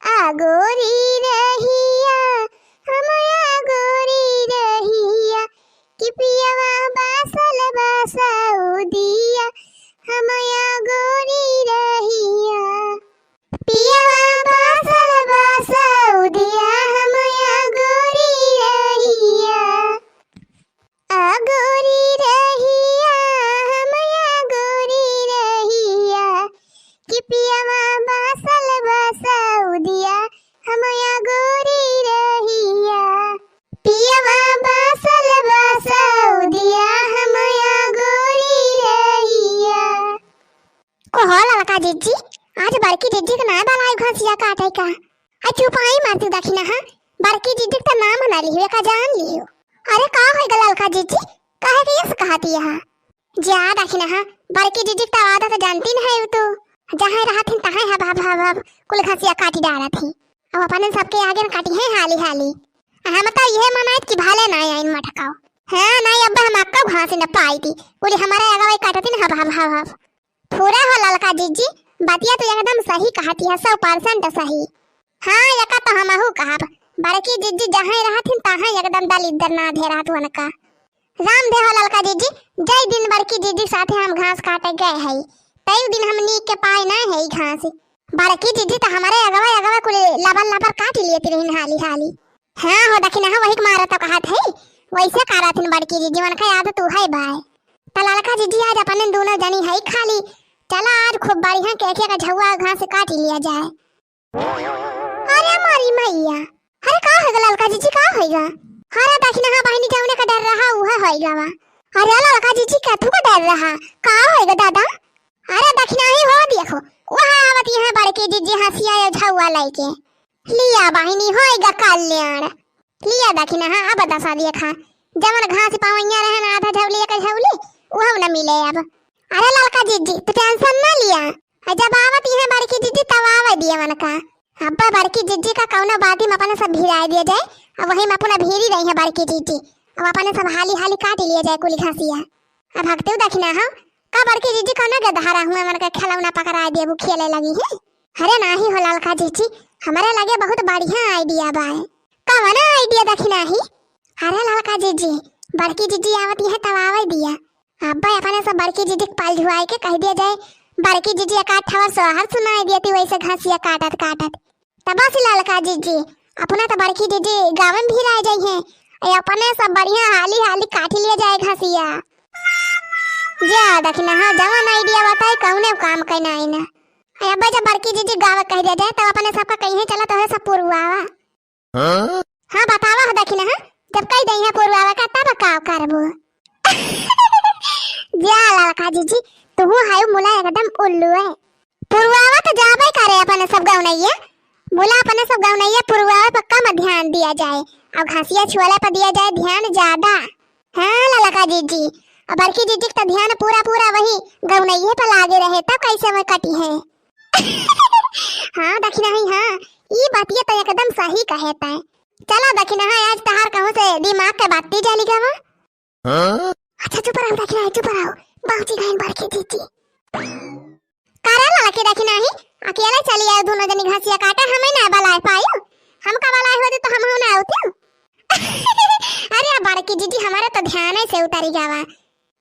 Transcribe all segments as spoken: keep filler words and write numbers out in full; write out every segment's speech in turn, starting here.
अगोरी रहिया, हम अगोरी रहिया, कि पियवा बासल बा सऊदिया, हम अगोरी रहिया। पियवा बासल बा सऊदिया, हम अगोरी रहिया। अगोरी रहिया, हम अगोरी रहिया, कि पियवा बासल बा सऊदिया, हम अगोरी रहिया। पियवा बासल बा सऊदिया, हम अगोरी रहिया। को हो ललका जिज्जी, आज बड़की जिज्जी के नाय बलाइउ घसिया काटे का? आ चुपाई मारती दखिनहा, बड़की जिज्जी के त नाम ना लिहियो, का जान लिहियो। अरे का होइगा ललका जिज्जी, काहे के यस कहती है? जा दखिनहा, बड़की जिज्जी के त आदत जानती न है तू, जहाँ रहत हिन तहाँ हब हब हब हब कुल घसिया काटी डारत ही। अब अपने सबके आगे न काटी है हाली हाली। आ हम त इहे मनाइत कि भले ना आइन मटकाओ। हाँ, ना अब हम अक्का घास न पाई थी, कुल हमारे आगे वही काटती न हब हब हब हब। पूरा हो ललका जिज्जी, बतिया तो एकदम सही कहती है, सौ परसेंट सही। हाँ, एका तो हमहू कहब, बड़की जिज्जी जहाँ रहत हिन, तहाँ एकदम दलिद्दर ना धे रहत उनका। राम दे हो ललका जिज्जी, जय दिन बड़की जिज्जी साथे हम घास काटे गए हई, तई दिन हम नीक के पाए ना है घास। बड़की जिज्जी तो हमारे अगवा अगवा कुल लबर लबर काट लिए तिरहिन हाली हाली। हाँ हो दखिनहा, वही के मारा तो कहत है, वैसे करत हिन बड़की जिज्जी, उनका आदत उहै बाय। त ललका जिज्जी आज अपने दोनों जनी है खाली, चला आज खूब बढ़िया के, के का झौआ घास काट लिया जाए। अरे मारी मैया, अरे का होइगा ललका जिज्जी, का होइगा? अरे दखिनहा बहिनी, जौने का डर रहा उहै होइगा वा। अरे ललका जिज्जी, कथू का डर रहा, का होइगा दादा? अरे दखिनहा ही हो देखो, वहाँ आवत यहाँ बड़की जिज्जी हंसिया या झौआ लइके। लिया बहिनी, होइगा कल्याण। लिया दखिनहा, अब दसा देखा, जवन घास पवैया रहन आधा झौली एक झौली, उहौ न मिले अब। अरे ललका जिज्जी, तू tension ना लिया, आ जब आवत इहाँ बड़की जिज्जी तब आवे दिया उनका। अब्बा बड़की जिज्जी का कौनो बाती में अपने सब भिराए दिया जाए, अब वही में अपना भीरी रही है बड़की जिज्जी, अब अपने सब हाली हाली काट लिया जाए कुली घासिया। अब भगतू दखिनहा, का बड़की जिज्जी कौनो गदहरा हुआ उनका खिलौना पकड़ाए दिया, वो खेले लगी है। अरे नाही हो ललका जिज्जी, हमारे लगे बहुत बढ़िया idea बाय। कवन idea दखिनहा? अरे ललका जिज्जी, बड़की जिज्जी आवत है तब आवे दिया। अब्बा अपने सब बड़की जिज्जी के पाल झुआए के कह दिया जाए, बड़की जिज्जी एकाध ठवर सोहर सुनाए दियती वैसे घासिया काटत काटत। तब बस ललका जिज्जी, अपना तो बड़की जिज्जी गाँव में भिराए जाई है, ए अपने सब बढ़िया हाली हाली काट लिया जाए घासिया। जा दखिनहा, जवन idea बताए कौने काम के नाही ना। ए अब्बा जब बड़की जिज्जी गाँव कह दिया जाए तब अपने सबका कहीं चला तोहरे सब पुरवावा। हाँ? हाँ, बतावा हो दखिनहा, जब कह दे है पुरवावा का तब का करबू? जा ललका जिज्जी, तुहू हाउ मुला एकदम उल्लू है। पुरवावा तो जाबे करे अपने सब गौनैया, मुला अपने सब गौनैया पुरवावा पर कम ध्यान दिया जाए और घासिया छुअला पर दिया जाए ध्यान ज्यादा। हाँ ललका जिज्जी, और बड़की जिज्जी के तो ध्यान पूरा पूरा वही गौनैये पर लागे रहे, तब कैसे में कटी है। हाँ दखिनहा, हाँ, ई बतिया तो एकदम सही कहे तै। चला दखिनहा, आज तहार कहूँ से दिमाग के बत्ती जली गवा। हाँ? अच्छा चुप रहो दखिनहा, चुप रहो, पहुँची गई बड़की जिज्जी। करे ललकी दखिनहा, अकेले चली आयो दोनों जनी घासिया काटे, हमें ना बलाए पायो, हमका बलाए होती तो हम ना होती। अरे बड़की जिज्जी, हमारे तो ध्यान से उतरी गवा।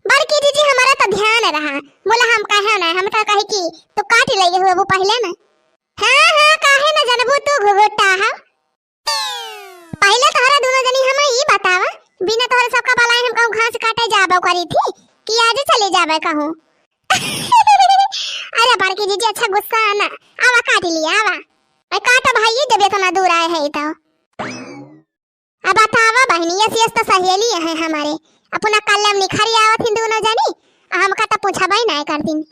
बड़की जिज्जी, हमारे तो ध्यान रहा, बोला हम कहे ना, हम तो कहे कि तू काट ले गए हुए वो पहले ना। हाँ हाँ, काहे ना जनबू तू घुघुटा हो। पहले तोहरा दोनों जनी हमें ई बतावा, बिना तोहरे सबका बलाए हम कहूँ घास काटे जाबो करी थी कि आज चले जाबे कहूँ? अरे बड़की जिज्जी, अच्छा गुस्सा ना, आवा काट लिया, आवा। ए काटो भाई, जब इतना दूर आए है तो। अब बतावा बहिनी, यस यस तो सहेली है हमारे, अपना कल्ले में निखरी आवत ही दोनों जनी, आ हमका तो पूछबे ना कर दिन।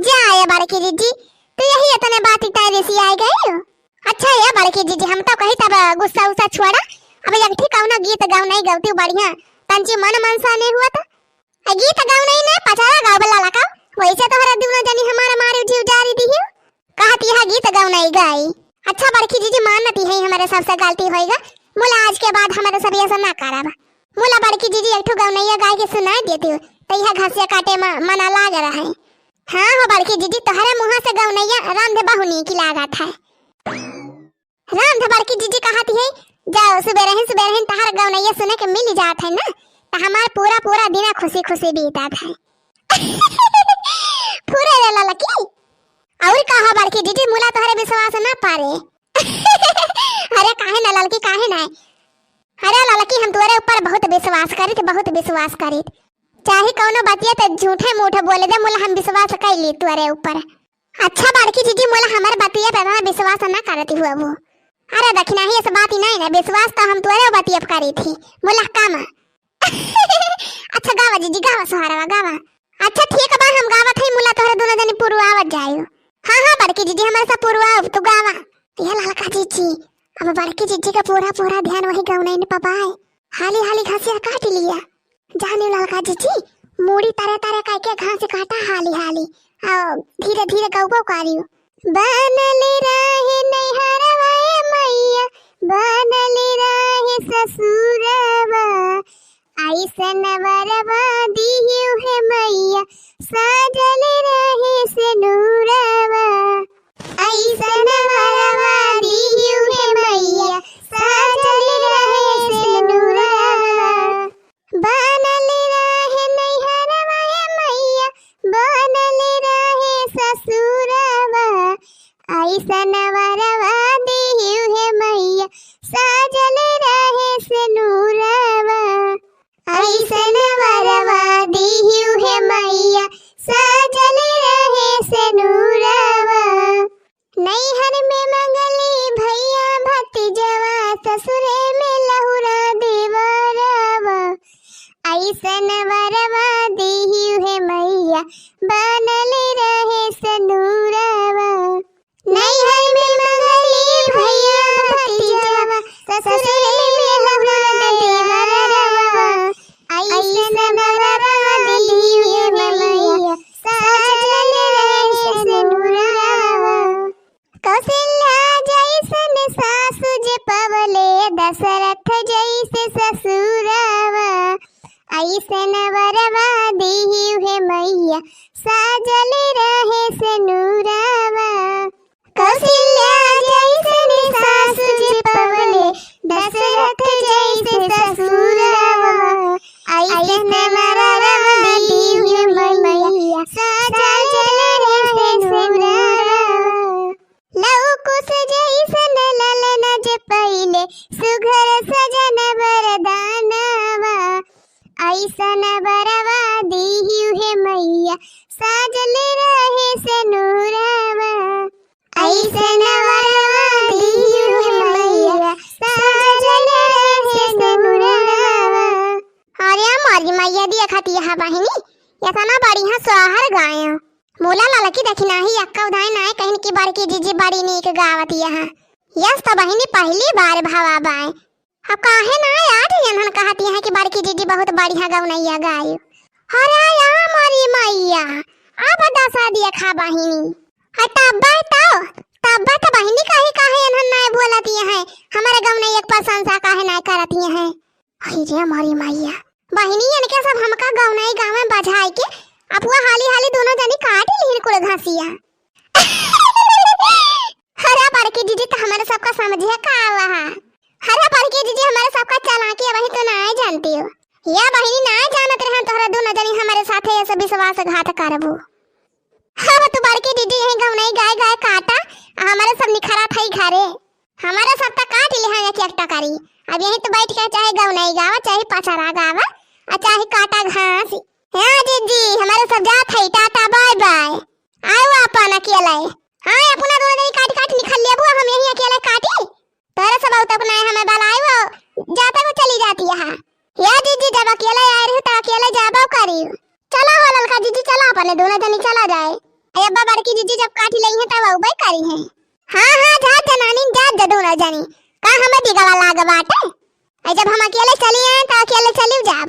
जा ए बड़की जिज्जी, तू यही इतने बात तय रिसी आए गए हो। अच्छा ए बड़की जिज्जी, हम तो कही तब गुस्सा उस्सा छोड़ा, अब एक ठीक कौनो गीत गाओ नहीं गौती बढ़िया, तंची मन मनसा नहीं हुआ तो। आ गीत गाओ नहीं ने, पचारा गाओ बल्ला लगा, वैसे तोहरा दोनों जनी हमारा मारे जीव जारी दी हो। कहत यह गीत गाओ नहीं गाई। अच्छा बड़की जिज्जी, मानती है हमारे सबसे गलती होएगा, मुला आज के बाद हमारे सब ऐसा ना करब। मुला बड़की जिज्जी एक ठो गौनैया गाय के सुनाई देती हो, तो यह घसिया काटे में मना लाग रहा है। हाँ हो बड़की जिज्जी, तोहरे मुँह से गौनैया रांधे बहु नीक लागत है। राम ध बड़की जीजी कहत है, जाओ सुबेरहिन सुबेरहिन तहार गवनैया सुने के मिल जात है ना, त हमार पूरा पूरा दिना खुशी खुशी बीतत है। फुरे रे ललकी। और कहा बड़की जीजी, मुला तोहरे विश्वास ना पारे। अरे काहे ना ललकी, काहे ना? अरे ललकी, हम तोरे ऊपर बहुत विश्वास करित, बहुत विश्वास करित। चाहे कौनो बतिया ते झूठे मूठे बोले दे, मुला हम विश्वास कैली तोरे ऊपर। अच्छा बड़की जीजी, मुला हमार बतिया पे इतना विश्वास ना करती हुआ वो। अरे दखिना ही इस बात ही नहीं ना, विश्वास तो हम तोरे बतिया पे करी थी। मुला काम। अच्छा गावा जीजी, गावा सोहरवा, गावा। अच्छा ठीक बा, हम गावत हई, मुला तोहरे दोनों जनी पुरवावत जायो। हाँ, हाँ, बड़की जीजी, हमारे सब पुरवाव, तू गावा। ये ललका जीजी, अब बड़की जीजी का पूरा, पूरा ध्यान वही गवनैन पे बाय। हाली, हाली घासिया काट लिया। जाने ललका जीजी, मूड़ी तारे, तारे काई के घास काटा हाली, हाली। आओ, धीरे, धीरे गौबो कारियो। बनल रहे नैहरवा ए मैया, बनल रहे ससुरवा। ऐसन वरवा दिहु हे मैया, साजल रहे सेनुरवा। ऐसन वरवा दिहु हे मैया, साजल रहे सेनुरवा। बनल रहे नैहरवा ए मैया, बनल रहे ससुरवा। ऐसन वरवा दिहु हे मैया, साजल रहे सेनुरवा। ऐसन वरवा दिहु हे मैया, साजल रहे सेनुरवा। नैहर में मंगली भैया भतीजवा, ससुरे में लहुरा देवरवा। ऐसन वरवा दिहु हे मैया, बनल रहे सेनुरवा। नैहर में मंगली भैया भतीजवा, ससुरे में लहुरा देवरवा। ऐसन वरवा दिहु हे मैया, साजल रहे सेनुरवा। कौशल्या जैसन सासु जे पवले, दशरथ जैसे ससुरवा। ऐसन वरवा दिहु हे मैया, साजल रहे सेनुरवा। कौशल्या जैसन सासु जे पवले, दशरथ जैसे ससुरवा। ऐसन वरवा दिहु हे मैया, साजल रहे सेनुरवा। लव कुश जैसन ललन जे पइले, सुघर सजन वरदानवा। ऐसन वरवा दिहु हे मैया, साजल रहे सेनुरवा। ऐसन वरवा दिहु हे मैया, साजल रहे सेनुरवा। अरे मोरी मैया, देखत हया बहिनी, एतना बढ़िया सोहर गायो। मुला ललकी देखी नाही, अक्का उधाई नाही कहिन कि बड़की जीजी बड़ी नीक गावत हया। यस त बहिनी पहली बार भवा बाय। अब काहे ना आज एनहन कहत हया कि बड़की जीजी बहुत बढ़िया गवनैया गायो। अरे या मोरी मैया, अब दसा देखा बहिनी। है तब्बा तो, तब्बा तो बहिनी काहे, काहे एनहन ना बोलत हया, हमारे गवनैया के प्रशंसा काहे ना करत हया। अरे मोरी मैया, बहिनी इनके सब हमका गवनई गावे बजाई के, अपुआ हाली हाली दोनों जनी काट लिहिन कुल घासिया। अरे बड़की जीजी त हमारे सबका समझे का आवा है। अरे बड़की जीजी हमारे सबका चालाकी अबही तो ना जानती हो। या बहिनी ना जानत रहे तोहरा दोनों जनी हमारे साथे ऐसे विश्वासघात करबू। अब तू बड़की जीजी यही गवनई गाय गाय काटा, आ हमारे सब निखरा थई घरे। हमारे सब त काट लिहा एक एक टकरी। अब यही तो बैठ के चाहे गवनई गावा, चाहे पचरा गावा, आ चाहे काटा घास। हाँ जीजी, हमारे सब जात है, टाटा बाय बाय। आओ अपन अकेले। हाँ, अपना दोनों जनी काट काट निखर लेबू, हम यही अकेले काटी। तोरे सब तक ना हमें बलाए वो, जाता वो चली जाती है। या जीजी, जब अकेले आए रही तो अकेले जाबो करी। चला हो ललका जीजी, चला अपने दोनों जनी चला जाए। ए अब्बा बड़की जीजी जब काटी लई है तब अउबे करी है। हाँ हाँ, जा जनानी, जा जा दोनों जनी। का हमें बिगवा लाग बाटे? ए जब हम अकेले चली आए तो अकेले चली जाब।